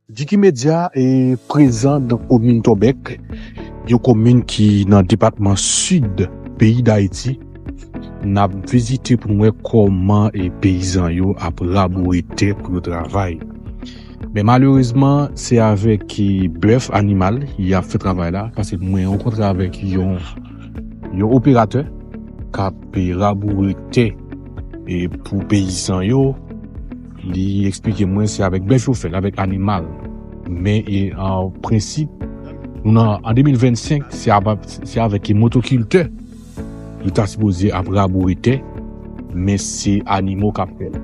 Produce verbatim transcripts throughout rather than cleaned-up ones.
Diki Media e prezan nan komin Tòbèk, yon komin ki nan depatman Sid peyi Dayiti. N ap vizite pou n wè kòman e peyizan yo ap raboure tè pou yo travay. Men malerezman, se avèk e bèf animal y ap fè travay la, paske mwen rankontre avèk yon, yon operatè k ap e raboure tè e pou peyizan yo. Li eksplike mwen se avèk bèf yo fè l, avèk animal. Men e an prensip, nou nan, an de mil vennsenk, se ava-, se avèk e motokiltè yo ta sipoze ap raboure tè, men se animo k ap fè l.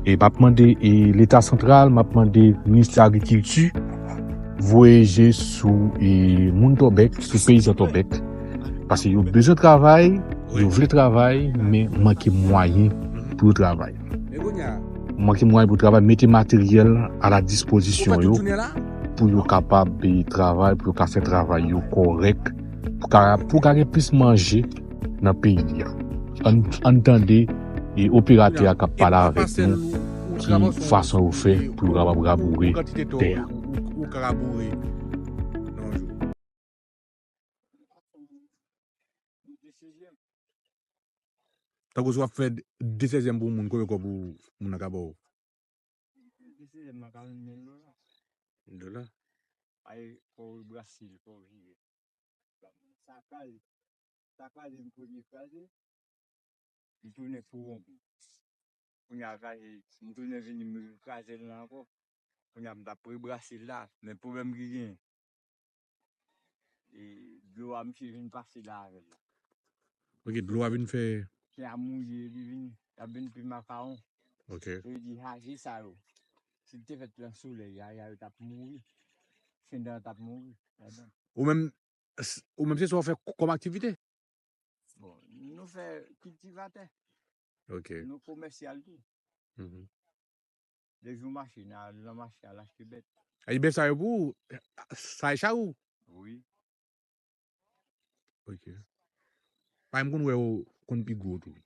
E m ap mande e Leta santral, m ap mande Ministè Agrikilti, voye je sou e moun Tòbèk, sou peyizan Tòbèk. Paske yo bezwen travay, yo vle travay, men manke mwayen pou yo travay. Manke mwayen pou yo travay, mete materyèl a la dispozisyon yo pou yo kapab e travay, pou yo ka fè travay yo kòrèk, pou ka, pou ka gen plis manje nan peyi a. Ann, ann tande e operatè a k ap pale avèk nou, ki fason yo fè pou yo kapab raboure tè a. Tankou si w ap fè de sezyèm pou yon moun, konbyen kòb ou moun nan ka ba w? De sezyèm nan karant mil dola. Dola? Ay, fò w brase l, fò w vire. Sa kraze. Sa kraze, m premye kraze. Li tounen pou wonm. Kounye a kraze, m tounen vini, m kraze l la ankò. Kounye a m t ap rebrase l la, men pwoblèm ki gen, e dlo a misye vin pase la avè l la. Ok, dlo a vin fè. Tè a mouye, li vin, l ap vin pi makawon. Ok. Yo di haje sa yo. Si l te fèt nan solèy, haje yo t ap mouri. Fendant t ap mouri ladan. Ou menm, s-, ou menm se sa w fè k-, kòm aktivite? Bon, nou fè kiltivatè. Ok. Nou komèsyal tou. Mhm. Lejou mache, n al nan mache al achte bèt. Ay, bèt sa yo pou ou? Sa e chari w? Wi. Ok. Pa m konn wè yo konn pi gwo tou.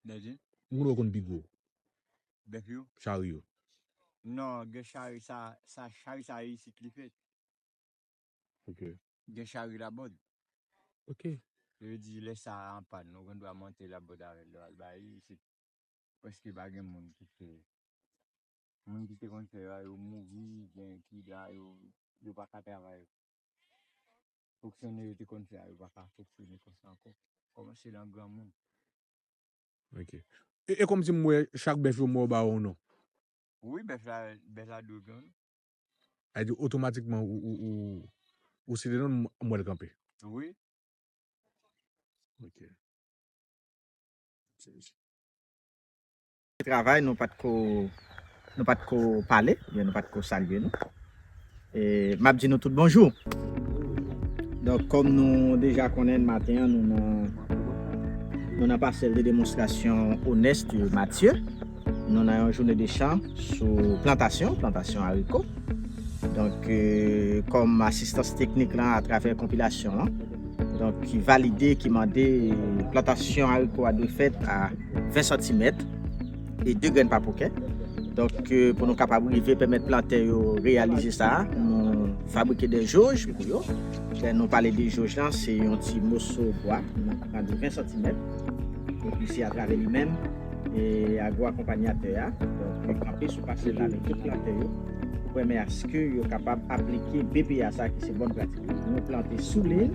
Dèdye? M konn wè yo konn pi gwo. Bèf yo? Chari yo. Non, gen chari sa, sa, chari sa isit li fèt. Ok. Gen chari Labòd. Ok. Yo di lè sa a an pàn, ou gen dwa monte Labòd avè l, lè w al bay li, se prèske pa gen moun ki fè. Moun ki te konn fè yo a, yo mouri, gen ki la, yo, yo pa ka travay. Fonksyonè yo te konn fè a, yo pa ka fonksyone konsa ankò. Kòmanse nan granmoun. Ok. E, e kòmsi m wè chak bèf yo mò ba yo non. Wi, bèf la, bèf la dwe gen non. Sa vle di otomatikman ou, ou, ou, ou site non m, m wè l kanpe. Wi. Ok. Travay, nou pa t ko, nou pa t ko pale, oubyen nou pa t ko salye nou. E, m ap di nou tout bonjou. Donk, kòm nou deja konnen, maten an, nou nan, nou nan pasèl de demonstrasyon Oneste Mathieu. Nou nan yon jounen de chan sou plantasyon, plantasyon ariko. Donk, e, kòm asistans teknik lan, atravè konpilasyon an, donk, ki valide, ki mande plantasyon ariko a dwe fèt a ven santimèt e de grenn pa pokè. Donk, e, pou nou kapab rive pèmèt plantè yo reyalize sa, nou fabrike de joj pou yo. Lè nou pale de joj lan, se yon ti moso bwa, nou pran de ven santimèt. Epi se atravè li menm, e, agwo akonpanyatè a, donk, li kanpe sou pasèl la avèk tout plantè yo, pou pèmèt aske yo kapab aplike B P A sa ki se bòn pratik. Nou plante sou liy,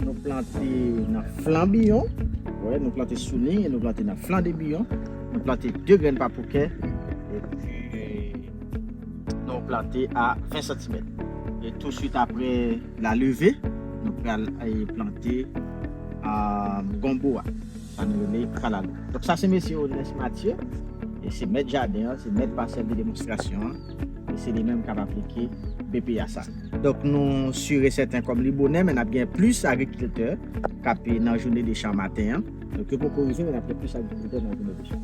nou plante nan flan biyon, wè, nou plante sou liy, nou plante nan flan de biyon, nou plante de grenn pa pokè, epi nou plante a ven santimèt. E touswit apre la leve, nou pral, e, plante, a, gonbo a. Sa nou rele kalalou. Donk sa se mesye Onès Matye, e se mèt jaden an, se mèt pasèl de demonstrasyon an, e se li menm k ap aplike B P A sa. Donk nou si e sèten kòm li bonè, men n ap gen plis agrikiltè k ap nan jounen de chan maten an. Donk yo poko rive, men n ap gen plis agrikiltè nan jounen de chan.